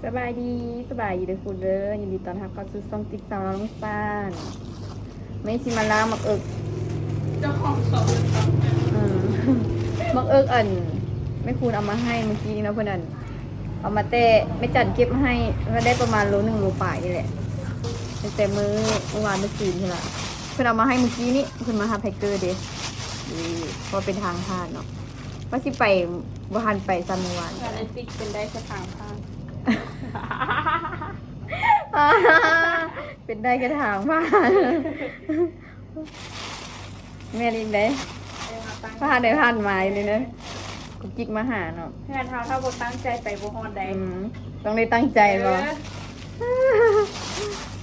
ສະບາຍດີ ສະບາຍດີເດີຄຸນເດີ ຍິນດີຕ້ອນຮັບເຂົ້າສູ່ຊ່ອງຕິດສາວລາວລົງສານ. ແມ່ຊິມາລ້າງໝາກເອິກ ເຈົ້າຂອງເຂົາເດີ ເອີ ໝາກເອິກ ອັນ ແມ່ຄູນເອົາມາໃຫ້ມື້ກີ້ນີ້ເນາະ ເພິ່ນ ອັນ ເອົາມາແຕ່ແມ່ຈັນເກັບໃຫ້ ມັນໄດ້ປະມານໂລໜຶ່ງໂລປາຍນີ້ແຫຼະ ຕັ້ງແຕ່ມື້ ມື້ວານມື້ຊືນພຸ້ນລະ ເພິ່ນເອົາມາໃຫ້ມື້ກີ້ນີ້ ເພິ່ນມາຮັບໄທເກີເດ້ ນີ້ ເພາະເປັນທາງຜ່ານເນາະ. ວ່າຊິໄປ ບໍ່ທັນໄປຊ້ຳມື້ວານ. ເຮືອນອ້າຍຕິກເປັນໄດ້ແຄ່ທາງຜ່ານ ເປັນໄດ້ແຄ່ທາງຜ່ານ ແມ່ນອີກເດ້. ເອີ ເຮົາຕັ້ງ ຜ່ານໄດ້ຜ່ານມາຢູ່ນີ້ນະ ກຸກກິກມາຫາເນາະ. ເຮືອນເຮົາຖ້າບໍ່ຕັ້ງໃຈໄປບໍ່ຮອດໃດ. ອືມ ຕ້ອງໄດ້ຕັ້ງໃຈບໍ່? ເອີ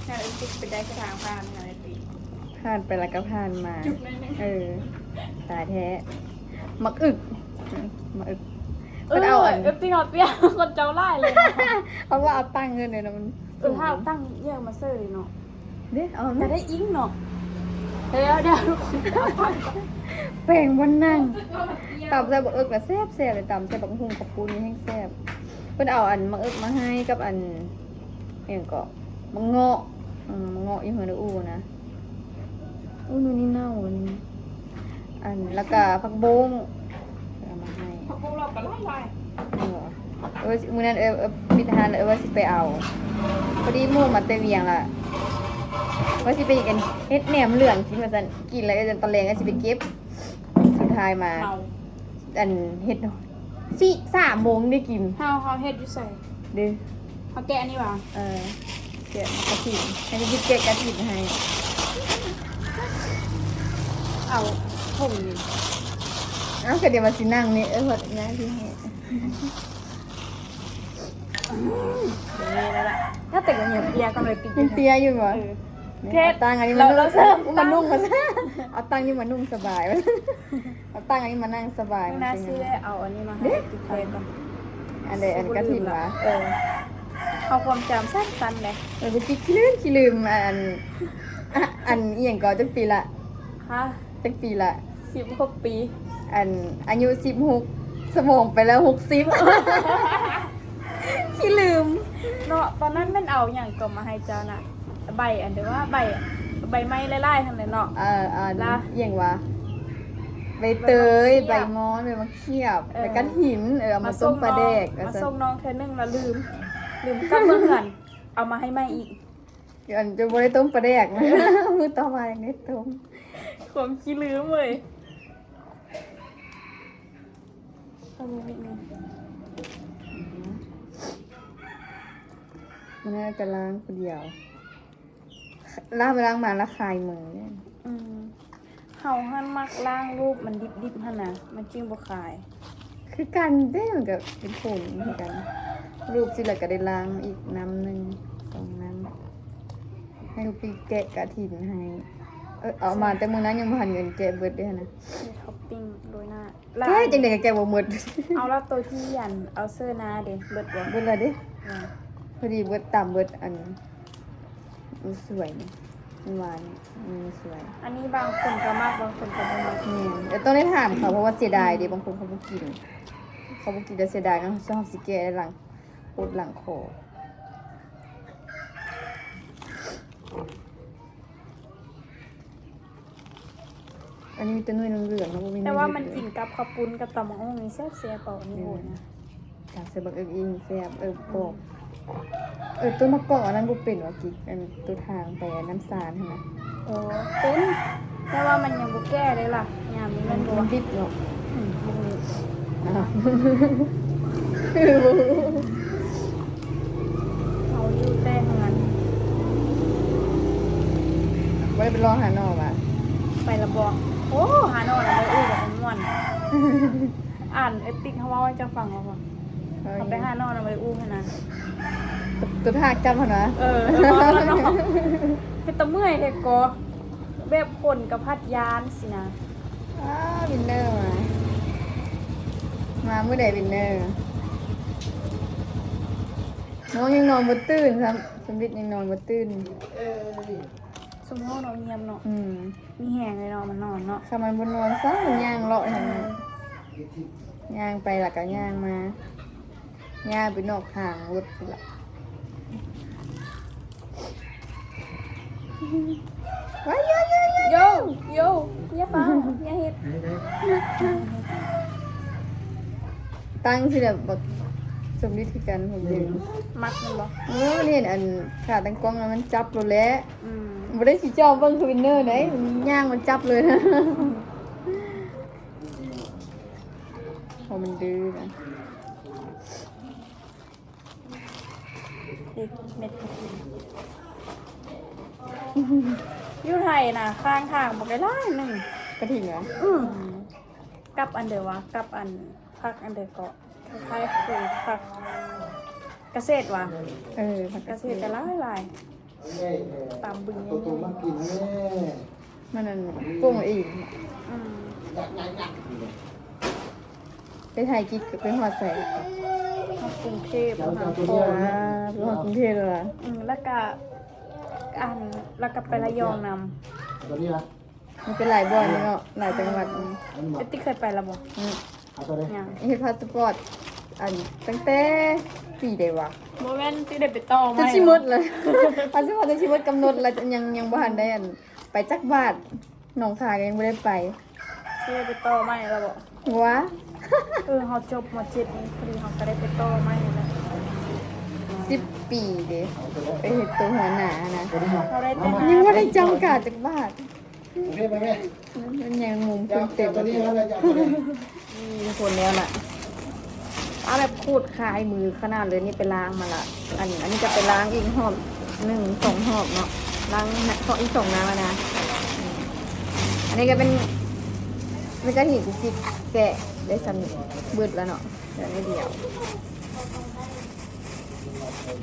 ເຮືອນອ້າຍຕິກເປັນໄດ້ແຄ່ທາງຜ່ານ ເຮືອນອ້າຍຕິກ ຜ່ານໄປແລ້ວກໍຜ່ານມາ. ຈຸກໜ້ອຍໜຶ່ງ ເອີ ຕາຍແທ້. ໝາກອຶກ ໝາກອຶກ ເອີ ເພິ່ນເອົາອັນ ເອັຟຊີເຮົາເຕຍ ຄົນເຈົ້າຫຼາຍເລີຍ ເພາະວ່າເອົາຕັ້ງເງິນເລີຍນະ ມັນ ເອີ ຖ້າເອົາຕັ້ງເຍອະມາເສີຍເນາະ ເດ້ ເອົາ ກໍໄດ້ອີງເນາະ. ດຽວ ດຽວ ແປງບ່ອນນັ່ງ ຕຳໃສ່ໝາກອຶກລະແຊບໆເລີຍ ຕຳໃສ່ບັກຫຸ່ງເຂົ້າປຸ້ນນີ້ແຮງແຊບ. ເພິ່ນເອົາອັນໝາກອຶກມາໃຫ້ກັບອັນ ຫຍັງເກາະ ໝາກເງາະ ເອີ ໝາກເງາະຢູ່ເຮືອນອູ່ນະ. ໂອ້ຍ ໜ່ວຍນີ້ເນົ່າອັນນີ້ ອັນ ແລ້ວກະຜັກບົ້ງ ເອົາມາໃຫ້ ຜັກບົ້ງລາວກໍຫຼາຍໆ. ເອີ ມື້ນັ້ນ ເອີ ເອີ ປິດຮ້ານ ເອີ ວ່າຊິໄປເອົາ ພໍດີໝູ່ມາແຕ່ວຽງລະ ວ່າຊິໄປເຮັດແໜມເຫຼືອງກິນວ່າຊັ້ນ ກິນແລ້ວ ເອີ ຕອນແລງກໍຊິໄປເກັບ ສຸດທ້າຍມາ ເມົາ ອັນ ເຮັດ ສີ່ ສາມໂມງໄດ້ກິນ. ເຮົາ ເຮົາເຮັດຢູ່ໃສເດ້? ເຮົາແກະອັນນີ້ຫວາ? ເອີ ແກະກະຖິນ ໃຫ້ກິກແກະກະຖິນໃຫ້. ເອົາຖົງນີ້ ເອົາ ກະດຽວວ່າຊິນັ່ງນີ້ ເອີ ເພາະຍ່າງຊິໃຫ້. ອືມ ເປັນແນວນັ້ນລະ ຖ້າແຕ່ກໍຍັງເຕ້ຍກໍເລີຍຕິດ ຍັງເຕ້ຍຢູ່ບໍ່? ເອີ ເພດ ເອົາຕັ່ງອັນນີ້ມານຸ່ງ ລາວ ລາວ ມານຸ່ງ ເອົາຕັ່ງນີ້ມານຸ່ງສະບາຍ ເອົາຕັ່ງອັນນີ້ມານັ່ງສະບາຍ. ມື້ໜ້າຊິໄດ້ເອົາອັນນີ້ມາໃຫ້ກິກແກະກ່ອນ ອັນໃດ ອັນກະຖິນຫວາ? ເອີ ເຮົາຄວາມຈຳສັ້ນໆເດ້. ເອີ ໄປຕິດຂີ້ລືມ ຂີ້ລືມ ອັນ ອັນອີ່ຫຍັງກໍ ຈັກປີລະ? ຮະ? ຈັກປີລະ? ສິບຫົກປີ. ອັນ ອາຍຸສິບຫົກ ສະໝອງໄປແລ້ວຫົກສິບ ຂີ້ລືມເນາະ. ຕອນນັ້ນແມ່ນເອົາຫຍັງກໍມາໃຫ້ເຈົ້ານະ? ໃບ ອັນ ຫຼືວ່າໃບ ໃບໄມ້ຫຼາຍໆຫັ້ນແຫຼະເນາະ. ເອີ ອັນ ລະ ອີ່ຫຍັງຫວາ? ໃບເຕີຍ ໃບມອນ ໃບໝາກຂຽບ ເອີ ໃບກະຖິນ ເອີ ເອົາມາຕົ້ມປາແດກ ມາສົ່ງນ້ອງເທື່ອໜຶ່ງລະລືມ ລືມກັບມາເຮືອນ ເອົາມາໃຫ້ໃໝ່ອີກ. ອັນ ຈະບໍ່ໄດ້ຕົ້ມປາແດກ ມື້ຕໍ່ມາຍັງໄດ້ຕົ້ມ. ຄວາມຂີ້ລືມເວີຍ. ມື້ນັ້ນກະລ້າງຜູ້ດຽວ ລ້າງໄປລ້າງມາລະຄາຍມື. ອືມ. ເຮົາຫັ້ນມັກລ້າງລູບມັນດິບໆຫັ້ນນະ ມັນຈຶ່ງບໍ່ຄາຍ. ຄືກັນເດ້ ມັນກະເປັນຜົນຄືກັນ. ລູບຊິແລ້ວກະໄດ້ລ້າງອີກນ້ຳໜຶ່ງສອງນ້ຳ ໃຫ້ລູກປີແກະກະຖິນໃຫ້. ເອີ ເອົາມາແຕ່ມື້ນັ້ນຍັງບໍ່ທັນເງິນ ແກະເບິດເດ້ຫັ້ນນະ. ເຮັດທັອບປິ້ງໂລຍໜ້າ. ແກະຈັ່ງໃດກະແກະບໍ່ໝົດ. ເອົາລະ ໂຕທີ່ອັນ ເອົາເສີໜ້າເດ້ ເບິດບໍ່? ເບິດລະເດ້. ພໍດີເບິດ ຕຳເບິດ ອັນ ມັນສວຍນີ້ ມັນຫວານນີ້ ມັນສວຍ. ອັນນີ້ບາງຄົນກໍມັກ ບາງຄົນກໍບໍ່ມັກ. ແມ່ນ ແຕ່ຕ້ອງໄດ້ຖາມເຂົາ ເພາະວ່າເສຍດາຍເດ້. ອືມ. ບາງຄົນເຂົາບໍ່ກິນ ເຂົາບໍ່ກິນ ແຕ່ເສຍດາຍເນາະ. ເຮົາຊິແກະຫຼັງ ປົດຫຼັງຄໍ. ອັນນີ້ມີແຕ່ໜ່ວຍເຫຼືອງໆເນາະ ບໍ່ມີໜ່ວຍເຫຼັກເລີຍ. ແຕ່ວ່າມັນກິນກັບເຂົ້າປຸ້ນກັບຕຳບັກຫຸ່ງນີ້ແຊບໆ ເອົາອັນນີ້ໂຫດນະ. ຕຳໃສ່ບັກເອິກອີ່ແຊບ ເອີ ປອກ. ເອີ ຕົ້ນມະກອກອັນນັ້ນບໍ່ເປັນຫວາກິກ ອັນໂຕທາງໄປອັນນ້ຳຊານຫັ້ນນະ. ໂອ້ ເປັນ ແຕ່ວ່າມັນຍັງບໍ່ແກ່ເດ້ລະ ຍາມນີ້ແມ່ນບໍ່? ມັນດິບເນາະ. ອືມ ບໍ່ຮູ້. ອ້າວ ເຮົາຢູ່ແຕ່ເຮືອນ ບໍ່ໄດ້ໄປເລາະຫາໜໍ່ຫວາ? ໄປລະບໍ່? ໂອ້ ຫາໜໍ່ນະບໍ່ໄດ້ອູ້ ແບບມ່ວນ. ອ່ານເອັດຕິກເຮົາເວົ້າໃຫ້ເຈົ້າຟັງວ່າ ເຮົາໄປຫາໜໍ່ນະບໍ່ໄດ້ອູ້ຫັ້ນນະ. ໂຕ ໂຕຖ້າຈັບຫັ້ນນະ. ເອີ ເອີ ເວົ້າແລ້ວເນາະ ເຮັດຕາເມື່ອຍແທ້ກໍ ແບບຄົນກະພັດຢ້ານຊີ້ນະ. ອ້າ ວິນເນີມາ ມາມື້ໃດວິນເນີ? ນ້ອງຍັງນອນບໍ່ຕື່ນຊ້ຳ ສົມບິດຍັງນອນບໍ່ຕື່ນ. ເອີ ຊຸມເຮົາເນາະ ງຽບເນາະ. ອືມ ມີແຮງເລີຍເນາະ ມັນນອນເນາະ. ຄັນມັນບໍ່ນອນຊ້ຳ ມັນຍ່າງເລາະ. ອືມ ຍ່າງໄປລະກະຍ່າງມາ ຍ່າງໄປນອກທາງລົດພຸ້ນລະ. ວ້າຍ ໂຍ ໂຍ ໂຍ ຢ່າຟ້າວ ຢ່າເຮັດ ຕັ້ງຊິແບບ ບັກສົມລິດຄືກັນ ມັກແມ່ນບໍ່? ເອີ ມັນເຫັນອັນຂາຕັ້ງກ້ອງແລ້ວມັນຈັບໂລດແຫຼະ. ອືມ ບໍ່ໄດ້ຊິຈ່ອງເບິ່ງຄືວິນເນີໄດ໋ ຍ່າງມັນຈັບເລີຍນະ ເພາະມັນດື້ນະ. ເດັກເມັດກະທິນ ຢູ່ໄທນະ ຂ້າງທາງບັກຫຼາຍໆໜຶ່ງ ກະທິນຫວາ? ອືມ ກັບອັນເດີຫວາ ກັບອັນ ຜັກອັນເດີເກາະ ຄ້າຍໆຄືຜັກກະເສດຫວາ? ເອີ ຜັກກະເສດ ກະເສດກະຫຼາຍໆ ຕຳບຶງໃຫຍ່ໆ ມັນອັນ ໂປ່ງເອງ. ອືມ ໄປຖ່າຍກິດ ໄປຮອດໃສ? ຮອດກຸງເທບ ມະຫານະຄອນ. ອ່າ ໄປຮອດກຸງເທບແລ້ວຫວາ? ອືມ ແລ້ວກະ ອັນ ແລ້ວກະໄປລະຍອງນຳ. ມັນເປັນຫຼາຍບ່ອນເນາະ ຫຼາຍຈັງຫວັດ. ອືມ ເອດຕິເຄີຍໄປລະບໍ່? ອືມ ຍັງ ເຮັດພາສປອດ ອັນ ຕັ້ງແຕ່ປີໃດຫວາ? ບໍ່ແມ່ນ ຊິໄດ້ໄປຕໍ່ໃໝ່ ຈົນຊິໝົດລະ ພາສປອດຈົນຊິໝົດກຳນົດລະ ຍັງ ຍັງບໍ່ທັນໄດ້ ອັນ ໄປຈັກບາດ. ໜອງຄາຍກໍຍັງບໍ່ໄດ້ໄປ ຊິໄດ້ໄປຕໍ່ໃໝ່ແລ້ວບໍ່? ຫວາ? ເອີ ເຮົາຈົບ ມໍເຈັດ ນີ້ ພໍດີເຮົາກໍໄດ້ໄປຕໍ່ໃໝ່ແລ້ວ ສິບປີເດ້ ໄປເຮັດໂຕຫົວໜ້າຫັ້ນນະ. ເຮົາໄດ້ແຕ່ ຍັງບໍ່ໄດ້ຈ່າຍຄ່າຈັກບາດ ມັນຍັງມຸມເພີ່ມເຕີມ. ນີ້ທຸກຄົນແນວນະ ເອົາແບບຂູດຄາຍມືຂະໜາດເລີຍ. ນີ້ໄປລ້າງມາລະ ອັນ ອັນນີ້ກໍໄປລ້າງອີກຮອບໜຶ່ງສອງຮອບເນາະ ລ້າງອີກສອງນ້ຳຫັ້ນນະ. ອັນນີ້ກໍເປັນ ເປັນກະທິນທີ່ແກະໄດ້ສ່ຳນີ້ ເບິດລະເນາະ ເຫຼືອໜ້ອຍດຽວ.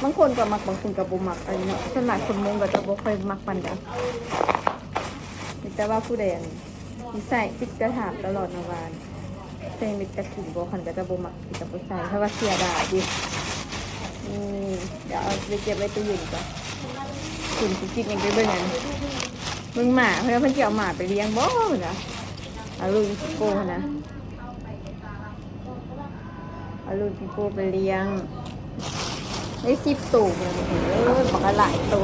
ບາງຄົນກໍມັກ ບາງຄົນກໍບໍ່ມັກ ອັນນີ້ເນາະ. ສ່ວນຫຼາຍຄົນມົ້ງກໍຈະບໍ່ຄ່ອຍມັກປານໃດ ມີແຕ່ວ່າຜູ້ໃດ ອັນ ທີ່ໃສ່ ຕິດ ຈະຖາມຕະຫຼອດນະວ່າ ໃສ່ເມັດກະທິນບໍ່? ຄັນເຂົາເຈົ້າບໍ່ມັກ ເຂົາເຈົ້າບໍ່ໃສ່ ເພາະວ່າເສຍດາຍເດ້. ນີ້ ດຽວເອົາໄປເກັບໄວ້ຕູ້ເຢັນກ່ອນ. ຄຸນຊິກິດຍັງໄປເບິ່ງ ອັນ ເບິ່ງໝາ ເພິ່ນວ່າເພິ່ນຊິເອົາໝາໄປລ້ຽງບໍ່ ເພິ່ນວ່າ ອາລຸນຊິໂກຫັ້ນນະ. ເອົາລູກປີໂປ້ໄປລ້ຽງ ໄດ້ສິບໂຕພຸ້ນນະທຸກຄົນເອີຍ ບັກຫຼາຍໂຕ.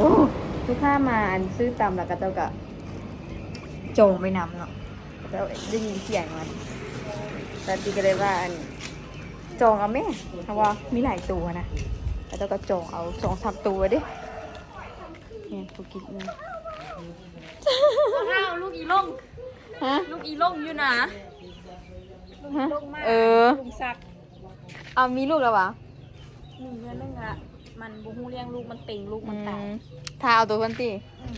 ລູກຄ້າມາ ອັນ ຊື້ຕຳ ແລ້ວເຂົາເຈົ້າກະຈອງໄວ້ນຳເນາະ. ເຂົາເຈົ້າໄດ້ຍິນສຽງມັນ ລາວຕິກະເລີຍວ່າ ອັນ ຈອງເອົາແມ້ ເພາະວ່າມີຫຼາຍໂຕຫັ້ນນະ ເຂົາເຈົ້າກະຈອງເອົາສອງສາມໂຕເດ້. ແມ່ນ ຜູ້ກິດເງິນ ເອົາລູກອີຫຼົງ ຮະ ລູກອີຫຼົງຢູ່ນະ. ຮະ ເອີ ລຸງສັກ ເອົາ ມີລູກແລ້ວຫວາ? ມີເທື່ອໜຶ່ງລະ ມັນບໍ່ຮູ້ລ້ຽງລູກ ມັນເຕັງລູກ ມັນຕາຍ. ອືມ ຖ້າເອົາໂຕເພິ່ນຕິ? ອືມ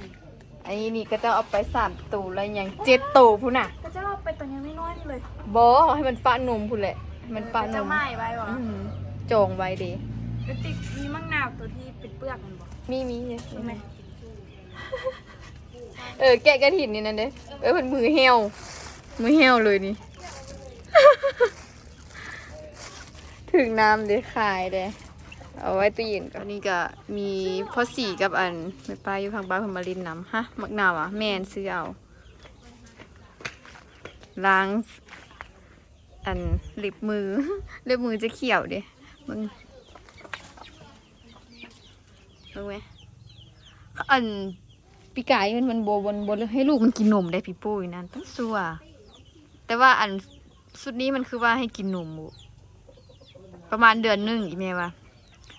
ອັນນີ້ນີ້ ເຂົາເຈົ້າເອົາໄປສາມໂຕ ແລ້ວຍັງເຈັດໂຕພຸ້ນນະ. ເຂົາເຈົ້າເອົາໄປຕອນຍັງນ້ອຍໆນີ້ເລີຍ. ບໍ່ ໃຫ້ມັນປະນົມພຸ້ນແຫຼະ ໃຫ້ມັນປະນົມ. ເຂົາເຈົ້າໝາຍໄວ້ຫວາ? ອືມ ຈອງໄວ້ເດ້. ກະຕິກ ມີໝາກນາວໂຕທີ່ເປັນເປືອກມັນບໍ່? ມີ ມີຢູ່ ເຫັນໄໝ? ເອີ ແກະກະຖິນນີ້ນັ້ນເດ້. ເອີ ເພິ່ນມືແຫ້ວ ມືແຫ້ວເລີຍນີ້. ຖືກນ້ຳເດ້ ຄາຍເດ້ ເອົາໄວ້ຕູ້ເຢັນກ່ອນ. ອັນນີ້ກະມີພໍ່ສີກັບອັນແມ່ປ້າຢູ່ຂ້າງບ້ານເພິ່ນມາຫຼິ້ນນຳ. ຮະ ໝາກນາວຫວາ? ແມ່ນ ຊື້ເອົາ. ລ້າງ ອັນ ເລັບມື ເລັບມືຈະຂຽວເດ້. ເບິ່ງ ເບິ່ງແມ ອັນ ປີກາຍມັນ ມັນບໍ່ ມັນບໍ່ໃຫ້ລູກມັນກິນນົມໄດ໋ ປີໂປ້ນັ້ນ ຕັ້ງຊົ່ວ. ແຕ່ວ່າ ອັນ ຊຸດນີ້ມັນຄືວ່າໃຫ້ກິນນົມ ປະມານເດືອນໜຶ່ງ ອີແມ່ວ່າ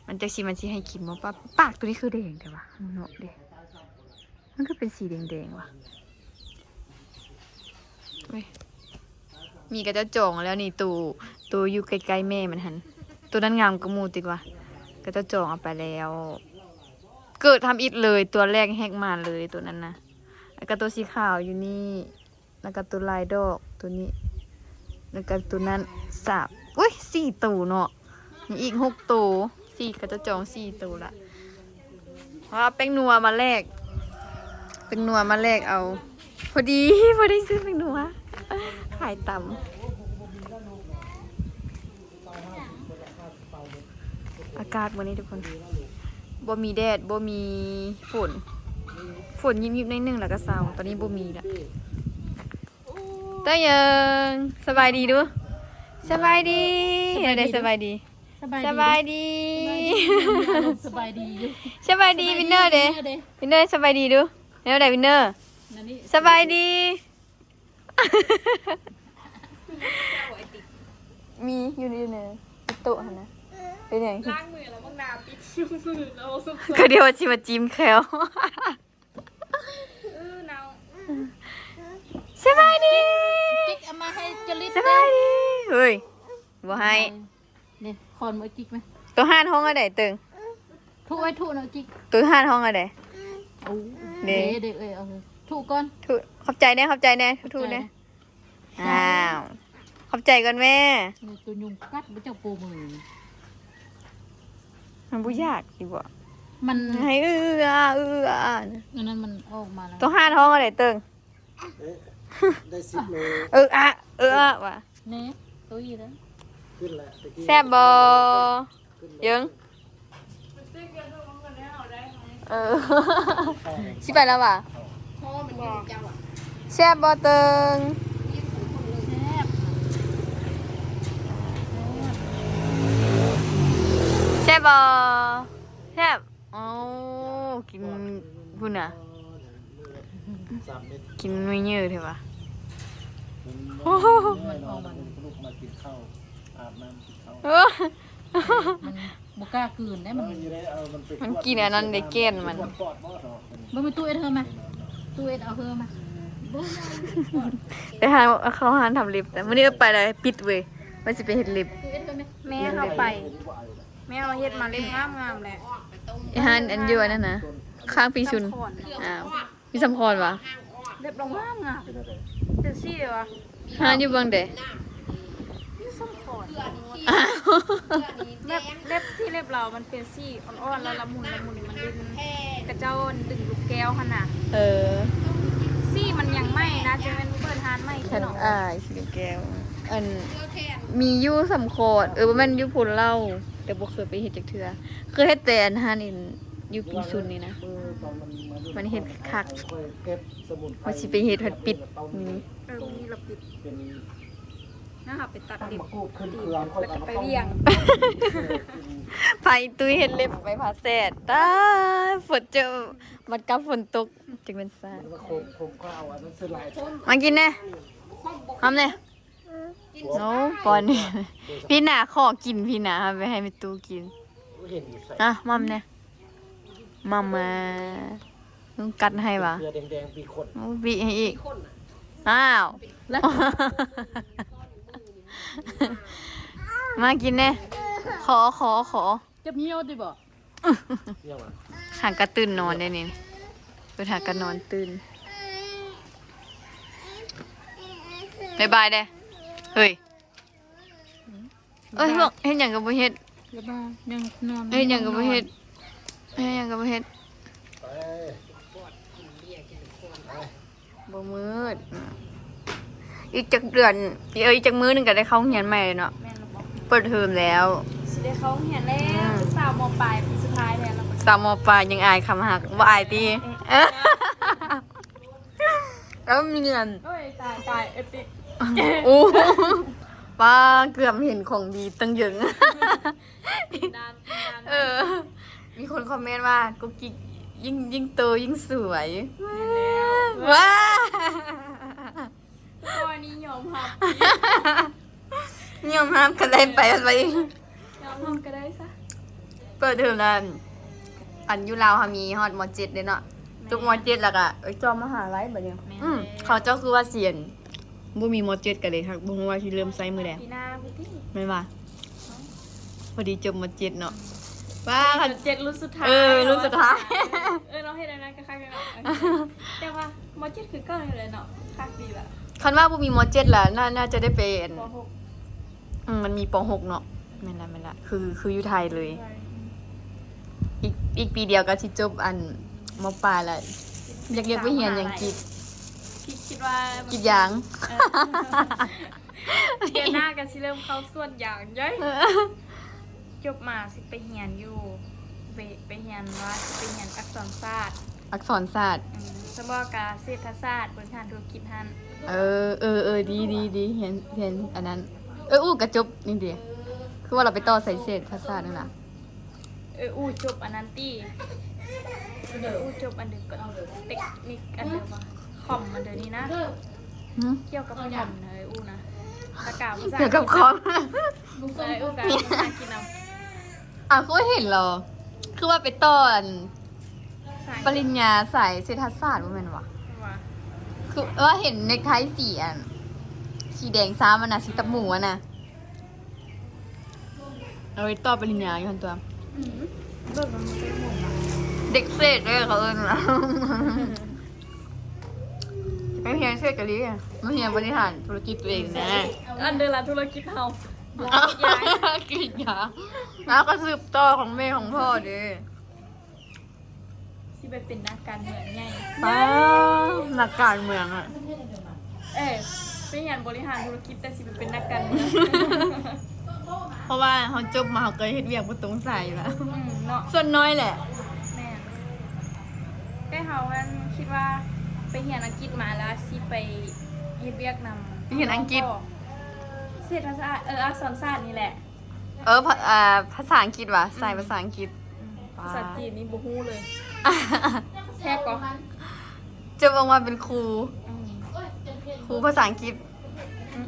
ມັນຈັກຊິ ມັນຊິໃຫ້ກິນບໍ່. ປາກ ປາກໂຕນີ້ຄືແດງແທ້ຫວາ ເນາະເດ້. ມັນຄືເປັນສີແດງໆຫວາ? ເອີຍ ມີເຂົາເຈົ້າຈອງແລ້ວນີ້ ໂຕ ໂຕຢູ່ໃກ້ໆແມ່ມັນຫັ້ນ ໂຕນັ້ນງາມກວ່າໝູ່ຕິກວ່າ. ເຂົາເຈົ້າຈອງເອົາໄປແລ້ວ ເກີດທຳອິດເລີຍ ຕົວແລກແຮກມາເລີຍ ໂຕນັ້ນນະ. ແລ້ວກະໂຕສີຂາວຢູ່ນີ້ ແລ້ວກະໂຕລາຍດອກໂຕນີ້ ແລ້ວກະໂຕນັ້ນສາມ ໂອ້ຍ ສີ່ໂຕເນາະ. ມີອີກຫົກໂຕ ສີ່ ເຂົາເຈົ້າຈອງສີ່ໂຕລະ. ເພາະວ່າແປ້ງນົວມາແລກ ແປ້ງນົວມາແລກເອົາ ພໍດີ ພໍໄດ້ຊື້ແປ້ງນົວ ຂາຍຕຳ. ອາກາດມື້ນີ້ທຸກຄົນ ບໍ່ມີແດດ ບໍ່ມີຝົນ ຝົນຍິບໆໜ້ອຍໜຶ່ງ ແລ້ວກະເຊົາ. ຕອນນີ້ບໍ່ມີລະ. ຕາເຢິງ ສະບາຍດີດູ ສະບາຍດີ ສະບາຍດີ ສະບາຍດີ ສະບາຍດີ ສະບາຍດີ ສະບາຍດີຢູ່ ສະບາຍດີ ວິນເນີເດ້ ວິນເນີ ສະບາຍດີດູ. ແນວໃດວິນເນີ? ສະບາຍດີ. ມີຢູ່ໃນ ຢູ່ໃນໂຕະຫັ້ນນະ. ເປັນຫຍັງ? ລ້າງມືແລ້ວບັກໜ້າປິດມືແລ້ວ. ກະດຽວວ່າຊິມາຈິ້ມແຂ້ວ. ເອີ ໜາວ. ສະບາຍດີ. ຈິກ ເອົາມາໃຫ້ຈະລິດ. ສະບາຍດີ. ເຮີ້ຍ ບໍ່ໃຫ້. ນີ້ ຄອນມາຈິກມາ. ໂຕຮ້ານຮ້ອງອັນໃດເຕີງ? ທຸໄວ້ທຸເນາະຈິກ. ໂຕຮ້ານຮ້ອງອັນໃດ? ໂອ້ ເດ້ ເດ້ ເອີຍ ເອົາທຸກ່ອນ. ທຸ ຂອບໃຈແດ່ ຂອບໃຈແດ່ ທຸແດ່. ອ້າວ ຂອບໃຈກ່ອນແມ່. ໂຕຍຸງກັດບໍ່ຈັກໂປມື. ມັນບໍ່ຢາກຕິບໍ? ມັນໃຫ້ ເອື້ອ ເອື້ອ ອັນນັ້ນມັນອອກມາແລ້ວ. ໂຕຮ້ານຮ້ອງອັນໃດເຕີງ? ເອີ ໄດ້ສິບໂລ. ເອີອະ ເອີອະວ່າ. ແນ່ ຕຸ້ຍແລ້ວ. ຂຶ້ນແລ້ວ ແຊບບໍ່? ເຢິງ. ເອີ ຊິໄປແລ້ວຫວາ? ແຊບບໍ່ເຕີງ? ແຊບ ແຊບບໍ່? ແຊບ. ໂອ້ ກິນພຸ້ນນະ. ກິນໜ່ວຍເຍີະແທ້ຫວາ. ໂອ້ໂຫ ມາກິນເຂົ້າ ອາບນ້ຳກິນເຂົ້າ. ເອີ ມັນບໍ່ກ້າກືນເດ້ ມັນ ມັນກິນອັນນັ້ນເດ້ ແກ່ນມັນ. ເບິ່ງແມ່ຕູ້ເອັດເຮີມາ ຕູ້ເອັດເອົາເຮີມາ. ໄປຫາເຂົ້າຮ້ານທຳເລັບ ແຕ່ມື້ນີ້ໄປແລ້ວປິດເວີຍ ວ່າຊິໄປເຮັດເລັບ. ແມ່ເຮົາໄປ ແມ່ເຮົາເຮັດມາເລັບງາມໆແຫຼະ. ຮ້ານອັນຢູ່ອັນນັ້ນນະ ຂ້າງພີຊຸນ. ອ້າວ ມີສຳຄອນຫວາ? ເລັບລາວງາມໆ ເປັນຈັ່ງຊີ້ຫວາ? ຮ້ານຢູ່ເບື້ອງໃດ? ຢູ່ສຳຄອນ. ອ້າວ ແບບເລັບ ສີເລັບລາວມັນເປັນສີອ່ອນໆ ລະລະມຸນລະມຸນ ມັນເດັ່ນ. ຂະເຈົ້າດຶງລູກແກ້ວຫັ້ນນະ. ເອີ ສີມັນຍັງໃໝ່ນະ ຈັ່ງແມ່ນເປີດຮ້ານໃໝ່. ຄັນ ເນາະ ອາຍສີລູກແກ້ວ ອັນ ມີຢູ່ສຳຄອນ. ເອີ ບໍ່ແມ່ນຢູ່ໂພນເຫຼົ່າ ແຕ່ບໍ່ເຄີຍໄປເຮັດຈັກເທື່ອ. ເຄີຍເຮັດແຕ່ອັນຮ້ານ ຢູ່ປີຊຸນນີ້ນະ ມັນເຮັດຄັກ. ວ່າຊິໄປເຮັດ ພັດປິດ. ອືມ ເອີ ມື້ນີ້ລາວປິດ ນະຄະ ໄປຕັດເລັບ ແລ້ວກະໄປວຽງ. ພາອີຕຸ້ຍເຮັດເລັບ ໄປພາແຊດ. ຕາຍ ຝົນເຈີ ບັດກັບຝົນຕົກ ຈັ່ງແມ່ນຊາ. ມາກິນແດ່ ຫອມແດ່. ໂອ້ ປ້ອນ ພີ່ໜ້າຂໍກິນ ພີ່ໜ້າເອົາໄປໃຫ້ແມ່ຕູ້ກິນ. ອ່ະ ໝ່ຳແດ່ ໝ່ຳມາ. ລຸງກັດໃຫ້ຫວາ? ເສືອແດງໆ ປີກຂົນ. ໂອ້ ບີກໃຫ້ອີກ. ອ້າວ ມາກິນແດ່ ຂໍ ຂໍ ຂໍ. ຈັບງຽວຕິບໍ? ຫາກະຕື່ນນອນເດ້ນີ້ ເພິ່ນຫາກະນອນຕື່ນ. ບາຍບາຍແດ່ ເຮີ້ຍ. ເອີຍ ພວກເຮັດຫຍັງກະບໍ່ເຮັດ ເຮັດຫຍັງກະບໍ່ເຮັດ ເຮັດຫຍັງກະບໍ່ເຮັດ. ບໍ່ມືດ ອີກຈັກເດືອນ ເອີ ອີກຈັກມື້ໜຶ່ງກະໄດ້ເຂົ້າໂຮງຮຽນໃໝ່ແລ້ວເນາະ. ແມ່ນແລ້ວບໍ? ເປີດເທີມແລ້ວ ຊິໄດ້ເຂົ້າໂຮງຮຽນແລ້ວ. ອືມ ສາວ ມ.ປາຍ ປີສຸດທ້າຍແລ້ວ. ສາວ ມ.ປາຍ ຍັງອາຍຄຳຮັກ ບໍ່ອາຍຕິ? ເອີ ເອີ ມີເງິນ. ໂອ້ຍ ຕາຍ ຕາຍ ເອຕິກ. ໂອ້ ປ້າ ເກືອບເຫັນຂອງດີຕັ້ງເຢິງ. ເອີ ມີຄົນຄອມເມັນວ່າ ກຸກກິກ ຍິ່ງ ຍິ່ງໂຕຍິ່ງສວຍ. ແມ່ນແລ້ວ ວ້າ ຂ້ອຍນີ້ຍອມຮັບ ຍອມຮັບກະໄດ້ໄປ ໄປ ຍອມຮັບກະໄດ້ຊະ. ເປີດເທີມແລ້ວ ອັນຢູ່ລາວເຮົາມີຮອດ ມ.ເຈັດ ເດ້ເນາະ. ແມ່ນ ຈົບ ມ.ເຈັດ ແລ້ວກະ ເອີ ຈອບມະຫາໄລບາດນີ້. ແມ່ນ ອືມ ແລ້ວ ເຂົາເຈົ້າຄືວ່າຊິ ບໍ່ມີ ມ.ເຈັດ ກະເລີຍ ບໍ່ຮູ້ວ່າຊິເລີ່ມໃຊ້ມື້ໃດ. ປີໜ້າພຸ້ນຕິ ແມ່ນຫວາ? ພໍດີຈົບ ມ.ເຈັດ ເນາະ. ອືມ ວ້າ ມ.ເຈັດ ລຸ້ນສຸດທ້າຍ. ເອີ ລຸ້ນສຸດທ້າຍ. ເອີ ເນາະ ເຮັດອັນນັ້ນກະຄັກຢູ່ເນາະ. ແຕ່ວ່າ ມ.ເຈັດ ຄືເກົ່ານີ້ແຫຼະເນາະ ຄັກດີລະ. ຄັນວ່າບໍ່ມີ ມ.ເຈັດ ລະ ໜ້າ ໜ້າຈະໄດ້ໄປອັນ ປ.ຫົກ. ອືມ ມັນມີ ປ.ຫົກ ເນາະ. ແມ່ນລະ ແມ່ນລະ ຄື ຄືຢູ່ໄທເລີຍ. ອີກ ອີກປີດຽວກະຊິຈົບອັນ ມ.ປາຍ ລະ. ຢາກ ຢາກໄປຮຽນຫຍັງ? ກິດ ຄິດ ຄິດວ່າ ກິດຢາງ. ເອີ ເດືອນໜ້າກະຊິເລີ່ມເຂົ້າສວນຢາງເດີ້. ຈົບມາຊິໄປຮຽນຢູ່ ໄປ ໄປຮຽນວ່າຊິໄປຮຽນອັກສອນສາດ. ອັກສອນສາດ. ອືມ ສະເພາະກະເສດຖະສາດ ບໍລິຫານທຸລະກິດຫັ້ນ. ເອີ ເອີ ເອີ ດີ ດີ ດີ ຮຽນ ຮຽນອັນນັ້ນ. ເອີ ອູ້ ກະຈົບນີ້ຕິ ຄືວ່າລາວໄປຕໍ່ໃສ່ເສດຖະສາດນັ້ນລະ. ເອີ ອູຈົບອັນນັ້ນຕິ ເອີ ອູຈົບອັນເດີ ເຕັກນິກອັນເດີວ່າ ຄອມອັນເດີນີ້ນະ ຫືມ ກ່ຽວກັບຄອມນະ ເອີ ອູນະ ລະກະພາສາ ກ່ຽວກັບຄອມ ເອີ ອູກະພາສາອັງກິດນຳ. ອ້າວ ຄືເຫັນແລ້ວ ຄືວ່າໄປຕໍ່ອັນ ສາຍ ປະລິນຍາສາຍເສດຖະສາດບໍ່ແມ່ນຫວາ? ວ່າ ຄືວ່າເຫັນເນັກໄທສີອັນ ສີແດງຊ້ຳຫັ້ນນະ ສີຕັບໝູຫັ້ນນະ. ເອົາໄປຕໍ່ປະລິນຍາຢູ່ຫັ້ນຕົວະ. ອືມ ເບິ່ງແລ້ວມັນກໍງົງອະ ເດັກເສດເດ້ເຂົາເອີ້ນວ່າ ໄປຮຽນເສດກະດີ ມາຮຽນບໍລິຫານທຸລະກິດຕົວເອງແດ່. ອັນເດີລະທຸລະກິດເຮົາ ກຣີດຢາ ກຣີດຢາ ແລ້ວກໍສືບຕໍ່ຂອງແມ່ຂອງພໍ່ເດ້. ຊິໄປເປັນນັກການເມືອງໃຫຍ່ ປ້າ ນັກການເມືອງອະ ເອີ ໄປຮຽນບໍລິຫານທຸລະກິດ ແຕ່ຊິໄປເປັນນັກການເມືອງ ເພາະວ່າເຮົາຈົບມາເຮົາກໍເຮັດວຽກບໍ່ຕົງສາຍຢູ່ລະ ອືມ ເນາະ ສ່ວນນ້ອຍແຫຼະ. ແມ່ນ ແຕ່ເຮົາຫັ້ນຄິດວ່າໄປຮຽນອັງກິດມາແລ້ວຊິໄປເຮັດວຽກນຳ ໄປຮຽນອັງກິດ ເສດຖະສາດ ເອີ ອັກສອນສາດນີ້ແຫຼະ. ເອີ ພາ ອ່າ ພາສາອັງກິດຫວາ? ອືມ ສາຍພາສາອັງກິດ. ອືມ ພາສາຈີນນີ້ບໍ່ຮູ້ເລີຍ ແທ້ກໍ ຈະບອກວ່າເປັນຄູ ອືມ ຄູພາສາອັງກິດ. ອືມ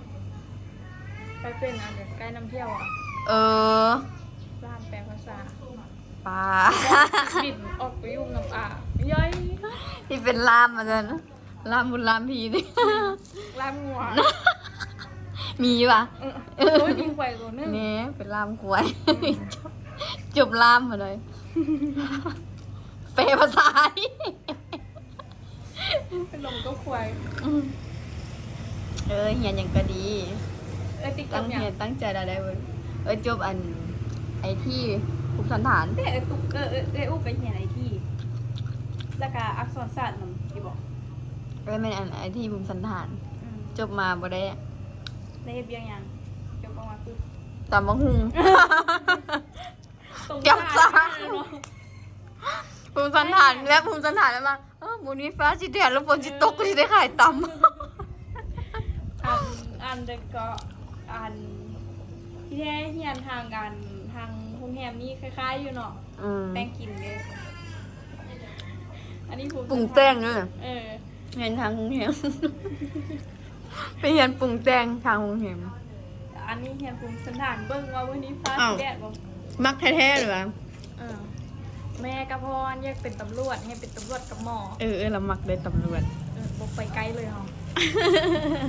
ໄປເປັນອັນໃກ້ນຳທ່ຽວອະ. ເອີ ຮ້ານແປພາສາ ປ້າ ບິນອອກໄປຢູ່ນຳອາ ເອີຍ ທີ່ເປັນລ່າມວ່າຊັ້ນ. ລ່າມບຸນລ່າມຜີຕິ ລ່າມງົວ ມີຫວາ? ເອີ ໂອ້ຍ ມີຄວາຍຕົວໜຶ່ງ ແນ່ ເປັນລ່າມຄວາຍ ອືມ ຈົບລ່າມມາເລີຍ ແປພາສາ ເປັນລົມກໍຄວາຍ ອືມ ເອີ ຮຽນຫຍັງກໍດີ ເອີ ຕິດ ຕັ້ງ ຮຽນຕັ້ງໃຈລະໄດ້ເບິດ. ເອີ ຈົບອັນໄອທີ ພູມສັນຖານ ແຕ່ເອີ ຕຸກ ເອີ ເອີ ເອີ ອຸກກໍຮຽນໄອທີ ແລ້ວກໍອັກສອນສາດນຳ ຢູ່ບໍ່? ເອີ ແມ່ນອັນໄອທີພູມສັນຖານ ອືມ ຈົບມາບໍ່ໄດ້ ໄດ້ເຮັດວຽກຫຍັງ? ຈົບອອກມາປຶບ ຕຳບັກຫຸ່ງ ຕຳສາ ເນາະ ພູມສັນຖານ ແລະ ພູມສັນຖານແລ້ວມາ ເອີ ມື້ນີ້ຟ້າຊິແດດ ຫຼື ຝົນຊິຕົກ ກໍຊິໄດ້ຂາຍຕຳ. ອັນ ອັນ ແລ້ວກໍ ອັນ ທີ່ແທ້ຮຽນທາງການ ທາງໂຮງແຮມນີ້ຄ້າຍໆ ຢູ່ເນາະ ອືມ ແຕ່ງກິນເດ້ ອັນນີ້ ປຸງແຕ່ງເດີ ເອີ ຮຽນທາງໂຮງແຮມ ໄປຮຽນປຸງແຕ່ງທາງໂຮງແຮມ. ອັນນີ້ຮຽນພູມສັນຖານ ເບິ່ງວ່າມື້ນີ້ຟ້າຊິແດດບໍ່? ມັກແທ້ໆ ຫຼືວ່າ ເອີ ແມ່ກັບພໍ່ຢາກເປັນຕຳຫຼວດ ໃຫ້ເປັນຕຳຫຼວດກັບໝໍ. ເອີ ເອີ ລະມັກເດ້ຕຳຫຼວດ ເອີ ບໍ່ໄປໃກ້ເລີຍເຮົາ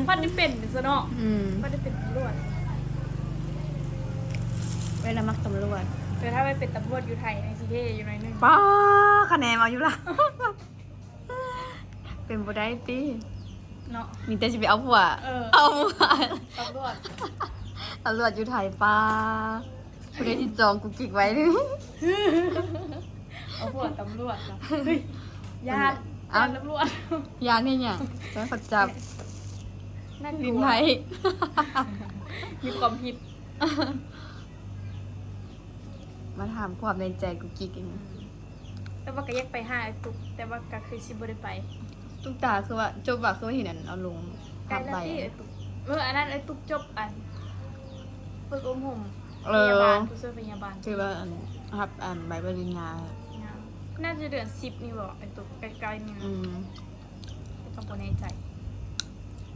ພັດໄດ້ເປັນຊະເນາະ ອືມ ພັດໄດ້ເປັນຕຳຫຼວດ ເອີ ລະມັກຕຳຫຼວດ. ເອີ ຖ້າໄປເປັນຕຳຫຼວດຢູ່ໄທນີ້ຊິເທ່ຢູ່ໜ້ອຍໜຶ່ງ. ປ້າ ຄະແນນເອົາຢູ່ລະ ເປັນບໍ່ໄດ້ຕິ ເນາະ ມີແຕ່ຊິໄປເອົາຜົວ ເອີ ເອົາຜົວ ຕຳຫຼວດ ຕຳຫຼວດຢູ່ໄທ ປ້າ ຜູ້ໃດທີ່ຈອງກຸກກິກໄວ້ ເອົາຜົວຕຳຫຼວດເນາະ. ເຮີ້ຍ ຢ້ານ ຢ້ານຕຳຫຼວດ ຢ້ານເຮັດຫຍັງ? ຢ້ານເຂົາຈັບ ໜ້າກົວ ມີຄວາມຜິດ ມາຖາມຄວາມໃນໃຈກຸກກິກ. ອືມ ແຕ່ວ່າກໍຢາກໄປຫາໄອ້ຕຸກ ແຕ່ວ່າກໍຄືຊິບໍ່ໄດ້ໄປ. ຕຸກຕາຄືວ່າຈົບວ່າ ຄືວ່າເຫັນອັນເອົາລົງ ໃກ້ແລ້ວຕິ ໄອ້ຕຸກ ເອີ ອັນນັ້ນໄອ້ຕຸກຈົບອັນຝຶກອົບຮົມ ເອີ ພະຍາບານ ຜູ້ຊ່ວຍພະຍາບານ ທີ່ວ່າອັນຮັບອັນໃບປະລິນຍາ ໜ້າຈະເດືອນສິບນີ້ບໍ ໄອ້ຕຸກ ໃກ້ໆນີ້ນະ. ອືມ ກໍບໍ່ແນ່ໃຈ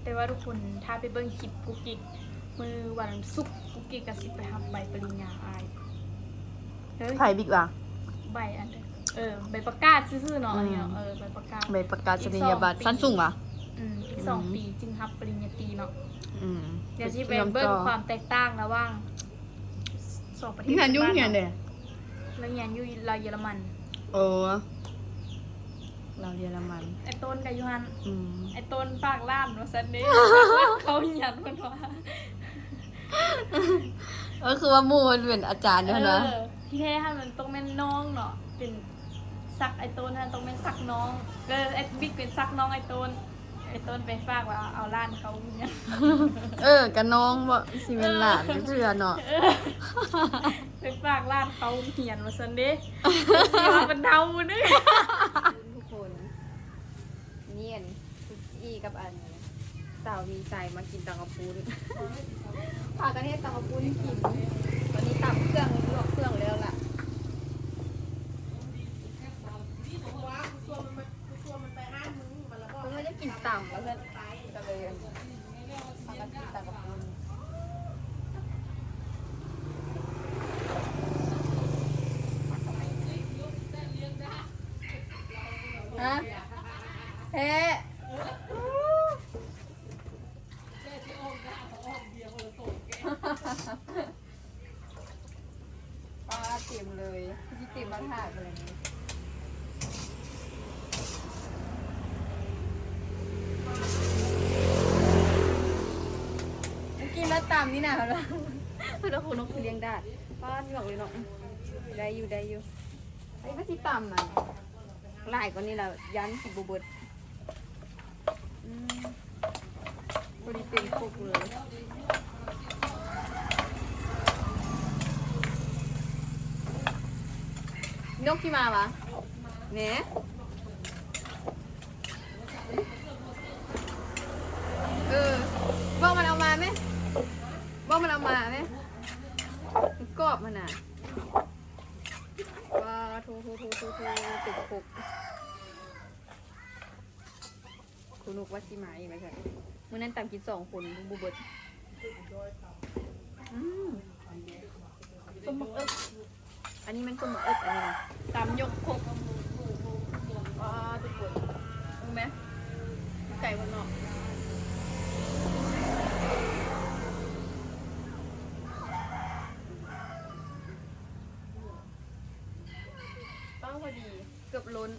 ແຕ່ວ່າທຸກຄົນຖ້າໄປເບິ່ງຄລິບກຸກກິກ ມື້ວັນສຸກ ກຸກກິກກໍຊິໄປຮັບໃບປະລິນຍາອ້າຍ. ເຮີ້ຍ ໃຜບິກວະ? ໃບອັນ ເອີ ໃບປະກາດຊື່ໆເນາະ ອືມ ອັນນີ້ເນາະ ເອີ ໃບປະກາດ ໃບປະກາດສະນີຍະບັດ ອີກສອງປີ ຊັ້ນສູງວະ? ອືມ ອີກສອງ ອືມ ປີຈຶ່ງຮັບປະລິນຍາຕີເນາະ. ອືມ ດຽວຊິໄປເບິ່ງຄວາມແຕກຕ່າງລະຫວ່າງສອງປະເທດ ຮຽນຢູ່ ເຮົາຮຽນຢູ່ລາວເຢຍລະມັນ. ໂອ້ ລາວເຢຍລະມັນ ໄອ້ຕົ້ນກໍຢູ່ຫັ້ນ. ອືມ ໄອ້ຕົ້ນຝາກຫຼານວ່າຊັ້ນເດ້ ເຂົາຮຽນເພິ່ນວ່າ ເອີ ຄືວ່າໝູ່ເພິ່ນເປັນອາຈານຢູ່ຫັ້ນນະ. ເອີ ທີ່ແທ້ຫັ້ນມັນຕ້ອງແມ່ນນ້ອງເນາະ ເປັນສັກໄອ້ຕົ້ນຫັ້ນຕ້ອງແມ່ນສັກນ້ອງ. ເອີ ໄອ້ບິກເປັນສັກນ້ອງໄອ້ຕົ້ນ. ໄອ້ຕົ້ນໄປຝາກວ່າເອົາຫຼານເຂົ້າໂຮງຮຽນ. ເອີ ກະນ້ອງບໍ່ ຊິແມ່ນຫຼານເທື່ອເນາະ. ເອີ ໄປຝາກຫຼານເຂົ້າໂຮງຮຽນວ່າຊັ້ນເດ້. ຊິວ່າເພິ່ນເຖົ້າເດ້. ທຸກຄົນ ນີ້ອັນ ຄຸກກີ້ກັບອັນ ສາວມີໄຊມາກິນຕຳກະປຸ້ນ. ພາກັນເຮັດຕຳກະປຸ້ນກິນ. ຕອນນີ້ຕຳເຄື່ອງ ລວກເຄື່ອງແລ້ວລະ. ຕຳ ກໍເລີຍ ກໍເລີຍເອົາມາກິນຕຳກັບປຸ້ນ. ຮະ ແພ້. ປາເຕັມເລີຍ ຄືຊິເຕັມມາຖາດເລີຍ. ເມື່ອກີ້ມາຕຳນີ້ນະ ເພິ່ນວ່າ ເພິ່ນວ່າຄູນົກຊິລ້ຽງດາດ. ປາດ ຫຍວກເລີຍເນາະ. ໄດ້ຢູ່ ໄດ້ຢູ່. ອັນນີ້ກໍຊິຕຳນະ ຫຼາຍກວ່ານີ້ລະ ຢ້ານກິນບໍ່ເບິດ. ອືມ ພໍດີເຕັມປົກເລີຍ. ນົກຊິມາຫວາ? ແໜ ເອີ ບອກມັນເອົາມາແມະ ບອກມັນເອົາມາແມະ ມັນກອບຫັ້ນນະ. ວ້າ ໂທໆໆໆ ເຕັມປົກ. ຄູນົກວ່າຊິມາອີກວ່າຊັ້ນ. ມື້ນັ້ນຕຳກິນສອງຄົນບໍ່ເບິດ. ອືມ ສົ້ມໝາກເອິກ. ອັນນີ້ແມ່ນສົ້ມໝາກເອິກ ອັນນີ້ນະ ຕຳຍົກຄົກ. ວ້າ ທຸກຄົນ ຮູ້ໄໝ ຢູ່ໄກພຸ້ນເນາະ. ປ້າ ພໍດີ ເກືອບລົ້ນ.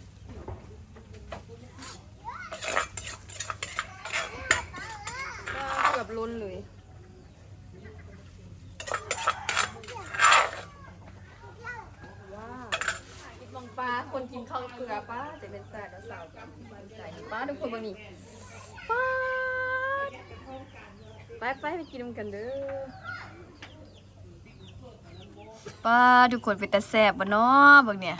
ເກືອບລົ້ນເລີຍ. ວ້າວ ມອງປາ ຄົນກິນເຂົ້າເກືອ ປ້າ ຈະເປັນຊາດເນາະ ສາວກັບຜູ້ຊາຍ. ປ້າ ທຸກຄົນເບິ່ງນີ້ ປ້າ ໄປໆ ໄປກິນນຳກັນເດີ. ປ້າ ທຸກຄົນ ເປັນຕາແຊບບໍ່ເນາະ ເບິ່ງເນີ້ຍ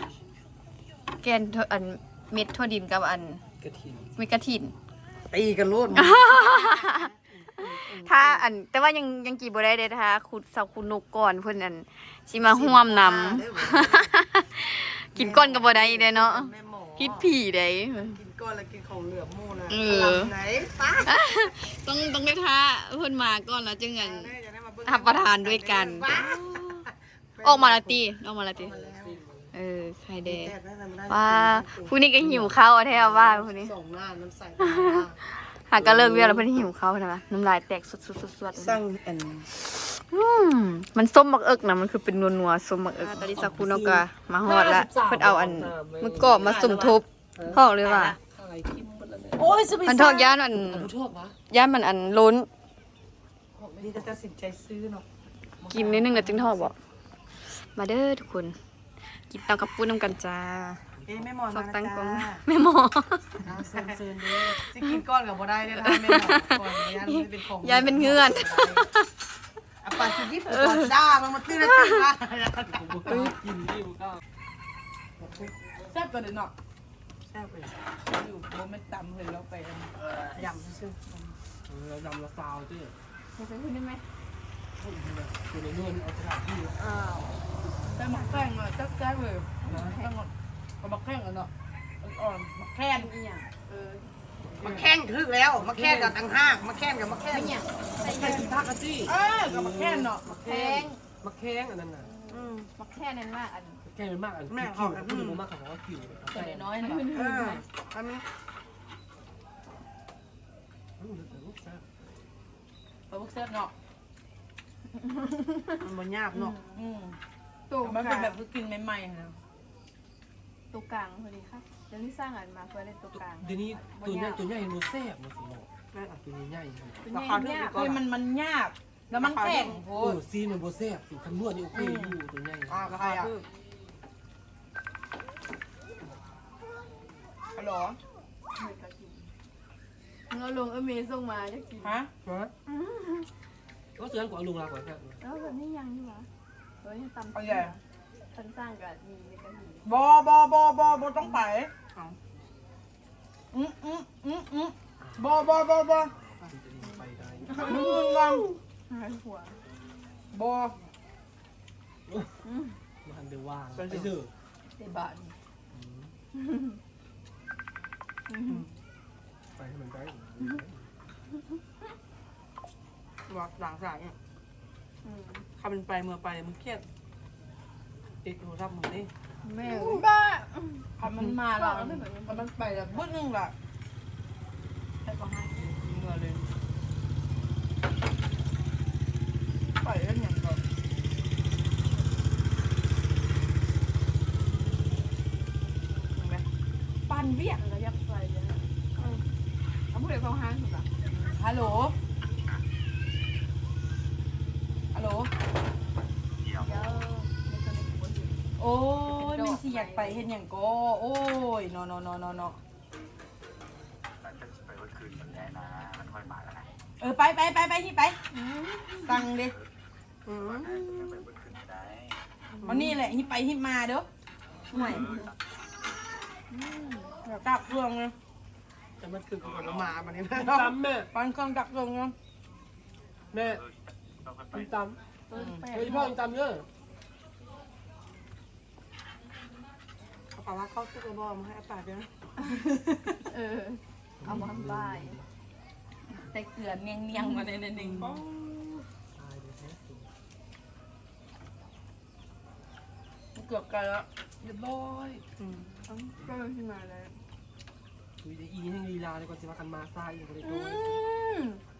ແກ່ນ ອັນ ເມັດຖົ່ວດິນກັບອັນ ກະຖິນ ເມັດກະຖິນ ຕີກັນໂລດ. ຖ້າອັນ ແຕ່ວ່າຍັງ ຍັງກິນບໍ່ໄດ້ເດ້ ຖ້າຄຸ ສາວຄູນົກກ່ອນ ເພິ່ນອັນ ຊິມາຮ່ວມນຳ ກິນກ່ອນກໍບໍ່ໄດ້ເດ້ເນາະ ຜິດຜີເດ້. ກິນກ່ອນແລ້ວກິນຂອງເຫຼືອໝູ່ນະ ເອີ ຕ້ອງ ຕ້ອງໄດ້ຖ້າເພິ່ນມາກ່ອນ ແລ້ວຈຶ່ງອັນ ຮັບປະທານດ້ວຍກັນ. ອອກມາແລ້ວຕິ ອອກມາແລ້ວຕິ. ເອີ ໄຂ່ແດງ. ວ້າ ຜູ້ນີ້ກໍຫິວເຂົ້າແທ້ວ່າ ຜູ້ນີ້ ຫາກໍເລີກວຽກແລ້ວ ເພິ່ນຫິວເຂົ້ານະ ນ້ຳລາຍແຕກສວດໆໆໆ. ສັ່ງອັນ ອືມ ມັນສົ້ມໝາກເອິກນະ ມັນຄືເປັນນົວໆ ສົ້ມໝາກເອິກ. ຕອນນີ້ສາວຄູນົກກໍມາຮອດລະ ເພິ່ນເອົາອັນໝຶກກອບມາສົມທົບ. ບອກເລີຍວ່າ ມັນທອກ ຢ້ານອັນ ຢ້ານມັນອັນລົ້ນ. ນີ້ກໍຕັດສິນໃຈຊື້ເນາະ ກິນໜ້ອຍໜຶ່ງແລ້ວຈຶ່ງທອກບໍ? ມາເດີທຸກຄົນ ກິນຕຳກັບປຸ້ນນຳກັນຈ້າ. ເອີ ແມ່ໝໍ ຊອກຕັ້ງກ້ອງ ແມ່ໝໍ ເຊີນເດີ. ຊິກິນກ່ອນກໍບໍ່ໄດ້ເດີ ຖ້າແມ່ໝໍກ່ອນ ຢ້ານເປັນຂອງ ຢ້ານເປັນເຫື່ອນ. ອາປາຊິດິບ ເອີ ດ່າ ມັນມາຕື່ນ ແຊບກວ່າເດີເນາະ. ແຊບເລີຍ ຢູ່ ບໍ່ແມ່ນຕຳເລີຍ ເຮົາໄປຢຳຊື່ໆ. ເອີ ລາວຢຳລາວຊາວເດີ້ ເຮັດໃຫ້ເພິ່ນໄດ້ໄໝ? ເພິ່ນໄດ້ເງິນ ເອົາສະຖານທີ່. ອ້າວ ແຕ່ໝາກແຂ້ງນະ ແຊບໆເລີຍ. ໝາກແຂ້ງ ໝາກແຂ້ງເນາະ ອ່ອນໆ ໝາກແຂ້ງອີ່ຫຍັງ. ເອີ ໝາກແຂ້ງຖືກແລ້ວ ໝາກແຂ້ງກໍຕ່າງຫາກ ໝາກແຂ້ງກັບໝາກແຂ້ງ ໃສ່ກິນຜັກກະຕິ. ເອີ ກໍໝາກແຂ້ງເນາະ ໝາກແຂ້ງ ໝາກແຂ້ງອັນນັ້ນນະ. ອືມ ໝາກແຂ້ງນັ້ນ ໝາກອັນ ແກງມັນມາກ ອັນ ແມ່ນ ກິ້ວໆ ເຂົາ ເຂົາບໍ່ມັກ ເຂົາກໍກິ້ວ ແຕ່ນ້ອຍໆ ມັນ ເອີ ອັນ ອືມ ແຊບ ປາໝຶກແຊບເນາະ ມັນບໍ່ຫຍາບເນາະ. ອືມ ອືມ ໂຕ ມັນເປັນແບບຄືກິນໃໝ່ໆນະ ໂຕກາງພໍດີຄ່ະ. ດຽວນີ້ສ້າງອັນມາເພື່ອໄດ້ໂຕກາງ ດຽວນີ້ໂຕໃຫຍ່ ໂຕໃຫຍ່ບໍ່ແຊບ ມັນຊິເນາະ ໂຕໃຫຍ່ໆ ໂຕໃຫຍ່ມັນຫຍາບ ເອີ ມັນ ມັນຫຍາບ. ແລ້ວມັນແຂງໂພດ ເອີ ຊີ້ນມັນບໍ່ແຊບ. ຄັນນວດນີ້ໂອເຄຢູ່ ໂຕໃຫຍ່ ອ່າ ກໍໃຄອ່ະ. ຮະ ມຶງເອົາລົງ ເອີ ເມສົ່ງມາ ຢາກກິນ. ຮະ ຮະ ກໍເຊື່ອນກວ່າເອົາລົງລາກວ່າແຊບ. ເອີ ແບບນີ້ຍັງຢູ່ຫວາ? ເອີ ຍັງຕຳ ເອົາໃຫຍ່ ຄັນສ້າງກໍມີ ມີກະມີ. ບໍ່ ບໍ່ ບໍ່ ບໍ່ ບໍ່ຕ້ອງໄປ. ເອົ້າ ອືມ ອືມ ອືມ ອືມ ບໍ່ ບໍ່ ບໍ່ ບໍ່ ໄປໄດ້ ອືມ ຫາຍຫົວ ບໍ່ ອືມ ບໍ່ທັນໄດ້ວ່າງ ໄປເດີ ໄປເດີ ໄປບ້ານ ອືມ ອືມ ໄປ ວ່າຕ່າງຊາດເນາະ ອືມ ຄັນມັນໄປເມືອໄປມັນຄຽດ ຕິດໂທລະສັບມຶງເດ້ ແມ່ນ ບ້າ ຄັນມັນມາລາວ ຄັນມັນໄປລະບຶດໜຶ່ງລະ ໄປກໍຫາກິນເມືອເລີຍ ໄປເຮັດຫຍັງກໍ ປານວຽກ ມັນກໍຢາກໄປເດ້ ເອີ ເອົາຜູ້ໃດເວົ້າຮ້າຍພຸ້ນລະ ຮັລໂຫຼ ຮັລໂຫຼ ໂອ້ຍ ມັນຊິຢາກໄປເຮັດຫຍັງກໍ ໂອ້ຍ ເນາະ ເນາະ ເນາະ ເນາະ ເນາະ ເອີ ໄປ ໄປ ໄປ ໄປ ຮີບໄປ ສັ່ງເດ້ ອືມ ອັນນີ້ແຫຼະ ຮີບໄປຮີບມາເດີ້ ຫ່ວຍ ອືມ ຕາກເຄື່ອງເລີຍ ແຕ່ມັນຄືກັບໝາບັດນີ້ ຕຳແມ່ ປັນເຄື່ອງຕາກເຄື່ອງເລີຍ ແມ່ ຕຳ ເອີ ອີ່ພໍ່ຕຳເດີ້. ເອົາປາວ່າເຂົ້າສຸກແລ້ວບໍ່ ເອົາມາໃຫ້ອາປາເດີ້ ເອີ ເອົາມາບາຍ ໃສ່ເກືອນຽງໆ ມາແດ່ໜ້ອຍໜຶ່ງ ເກືອບໄກ່ລະ ຮຽບຮ້ອຍ ອືມ ເກີນຂຶ້ນມາແລ້ວ. ອຸຍ ໄດ້ອີ່ແຫ່ງລີລາເລີຍ ກ່ອນຊິວ່າຄັນມາຊ້າອີກກໍໄດ້ ອື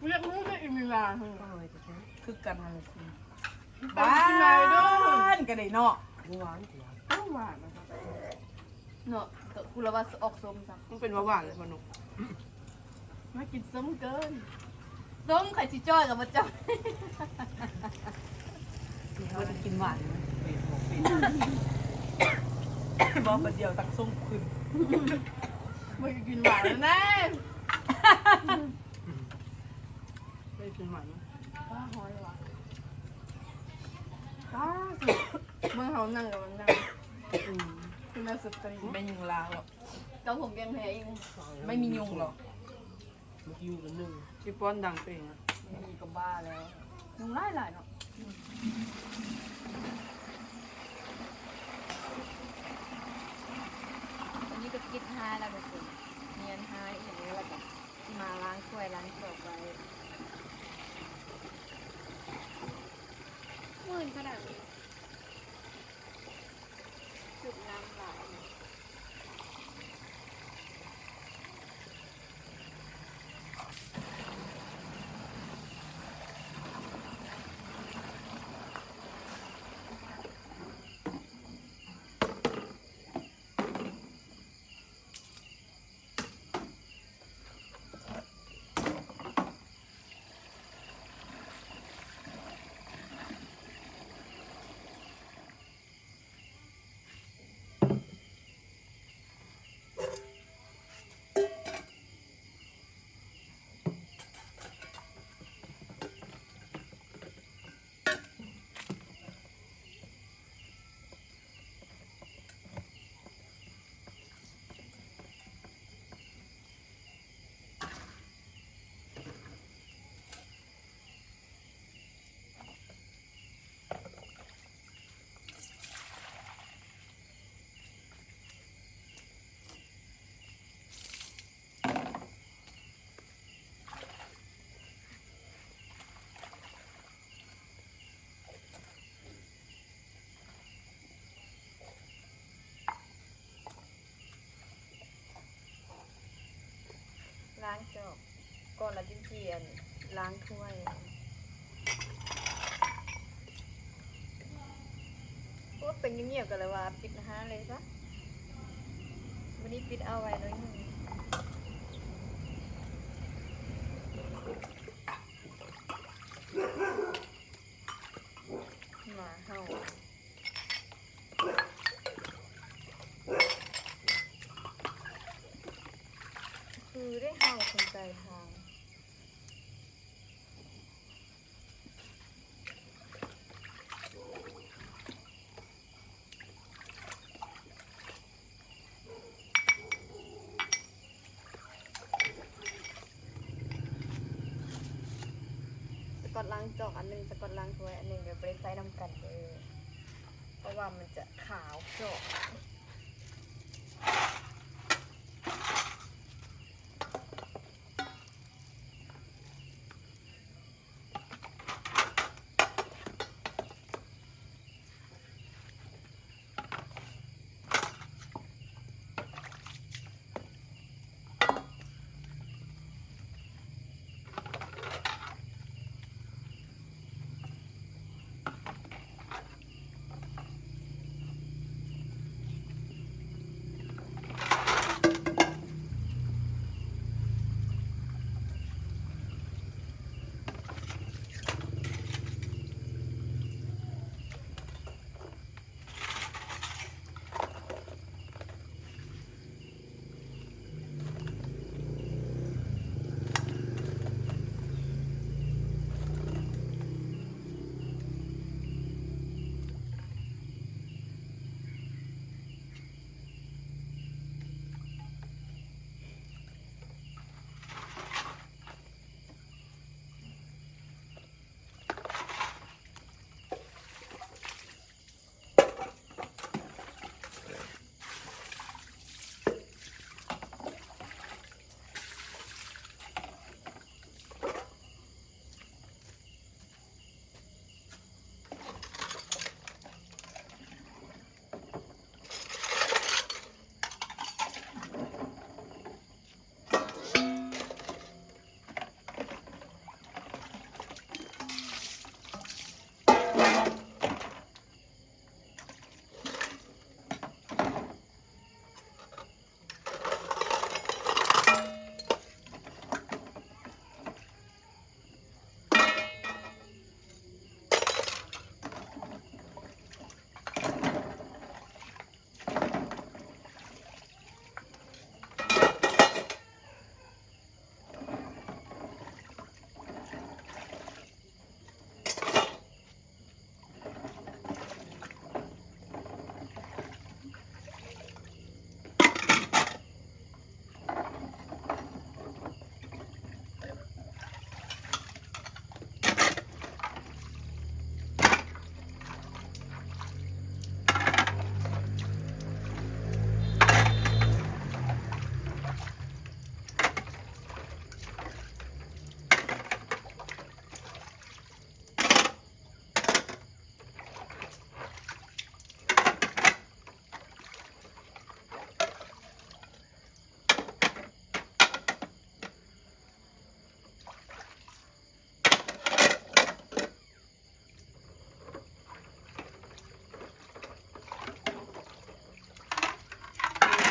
ມ ຢາກຮູ້ເລີຍອີ່ລີລາ ຄືກັນຫັ້ນ ບ້ານກໍໄດ້ເນາະ ບໍ່ຫວານ ເອົ້າ ຫວານນະ ເນາະ ກູລະວ່າອອກສົ້ມຊ້ຳ ມັນເປັນຫວານເລີຍບໍ່ນົກ ມາກິນສົ້ມເກີນ ສົ້ມຂ້ອຍຊິຈ່ອຍກັບບໍ່ຈ່ອຍ ບໍ່ໄດ້ກິນຫວານ ເປັນບໍ່ເປັນ ເວົ້າປະດຽວຕັກສົ້ມຂຶ້ນ ບໍ່ໄດ້ກິນຫວານແນ່ ບໍ່ໄດ້ກິນຫວານ ວ້າ ຮ້ອນຫວານ ວ້າ ເບິ່ງເຮົານັ່ງກັບມັນນະ ອືມ ຄືແມ່ສະຕຣີ ແມ່ຍິງລາວ ເຈົ້າຜົມພຽງແທ້ອີກ ໄມ່ມີຍຸງຫຼອກ ເມື່ອກີ້ມີຄົນໜຶ່ງ ຊິປ້ອນດັງເອງ ມີກໍບ້າແລ້ວ ຍຸງຫຼາຍໆເນາະ ອັນນີ້ກໍກິດຫາແລ້ວທຸກຄົນ ຮຽນຫາອີ່ຫຍັງແລ້ວກໍຊິມາລ້າງຖ້ວຍລ້າງຈອກໄວ້ ມື່ນຂະໜາດນີ້ ສູບນ້ຳຫຼາຍ. ລ້າງຈອກກ່ອນ ແລ້ວຈຶ່ງຊິ ອັນ ລ້າງຖ້ວຍ. ໂອ້ ເປັນງຽບໆ ກໍເລີຍວ່າປິດຮ້ານເລີຍຊະ. ມື້ນີ້ປິດເອົາໄວ້ໜ້ອຍໜຶ່ງ. ໝາເຫົ່າ ຄືໄດ້ເຫົ່າຄົນໄກທາງ. ສະກອດລ້າງຈອກອັນໜຶ່ງ ສະກອດລ້າງຖ້ວຍອັນໜຶ່ງ ແບບບໍ່ໄດ້ໃຊ້ນຳກັນເດີ້ ເພາະວ່າມັນຈະຂາວຈອກ.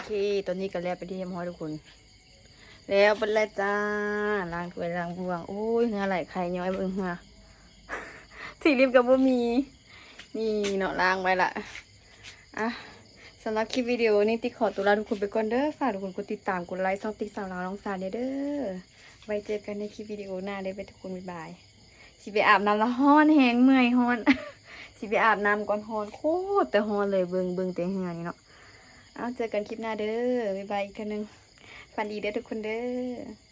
ເຄ ຕອນນີ້ກໍແລ້ວເປັນທີ່ຮຽບຮ້ອຍທຸກຄົນ ແລ້ວເບິດແລ້ວຈ້າ ລ້າງຖ້ວຍລ້າງບ່ວງ ໂອ້ຍ ເຫື່ອໄຫຼໄຄຍ້ອຍເບິ່ງເຫື່ອ ທີ່ລິບກໍບໍ່ມີ ນີ້ເນາະ ລ້າງໄວ້ລະ ອ່ະ ສຳລັບຄລິບວິດີໂອນີ້ ຕິກຂໍຕົວລາທຸກຄົນໄປກ່ອນເດີ ຝາກທຸກຄົນກົດຕິດຕາມ ກົດໄລ ຊ່ອງຕິກສາວລາວນ້ອງສາແດ່ເດີ ໄວ້ເຈີກັນໃນຄລິບວິດີໂອໜ້າເດີ ໄປທຸກຄົນ ບາຍບາຍ ຊິໄປອາບນ້ຳລະ ຮ້ອນແຮງ ເມື່ອຍ ຮ້ອນ ຊິໄປອາບນ້ຳກ່ອນ ຮ້ອນ ໂຄດແຕ່ຮ້ອນເລີຍ ເບິ່ງ ເບິ່ງແຕ່ເຫື່ອນີ້ເນາະ ເອົາ ເຈີກັນຄລິບໜ້າເດີ ບາຍບາຍອີກເທື່ອໜຶ່ງ ຝັນດີເດີທຸກຄົນເດີ.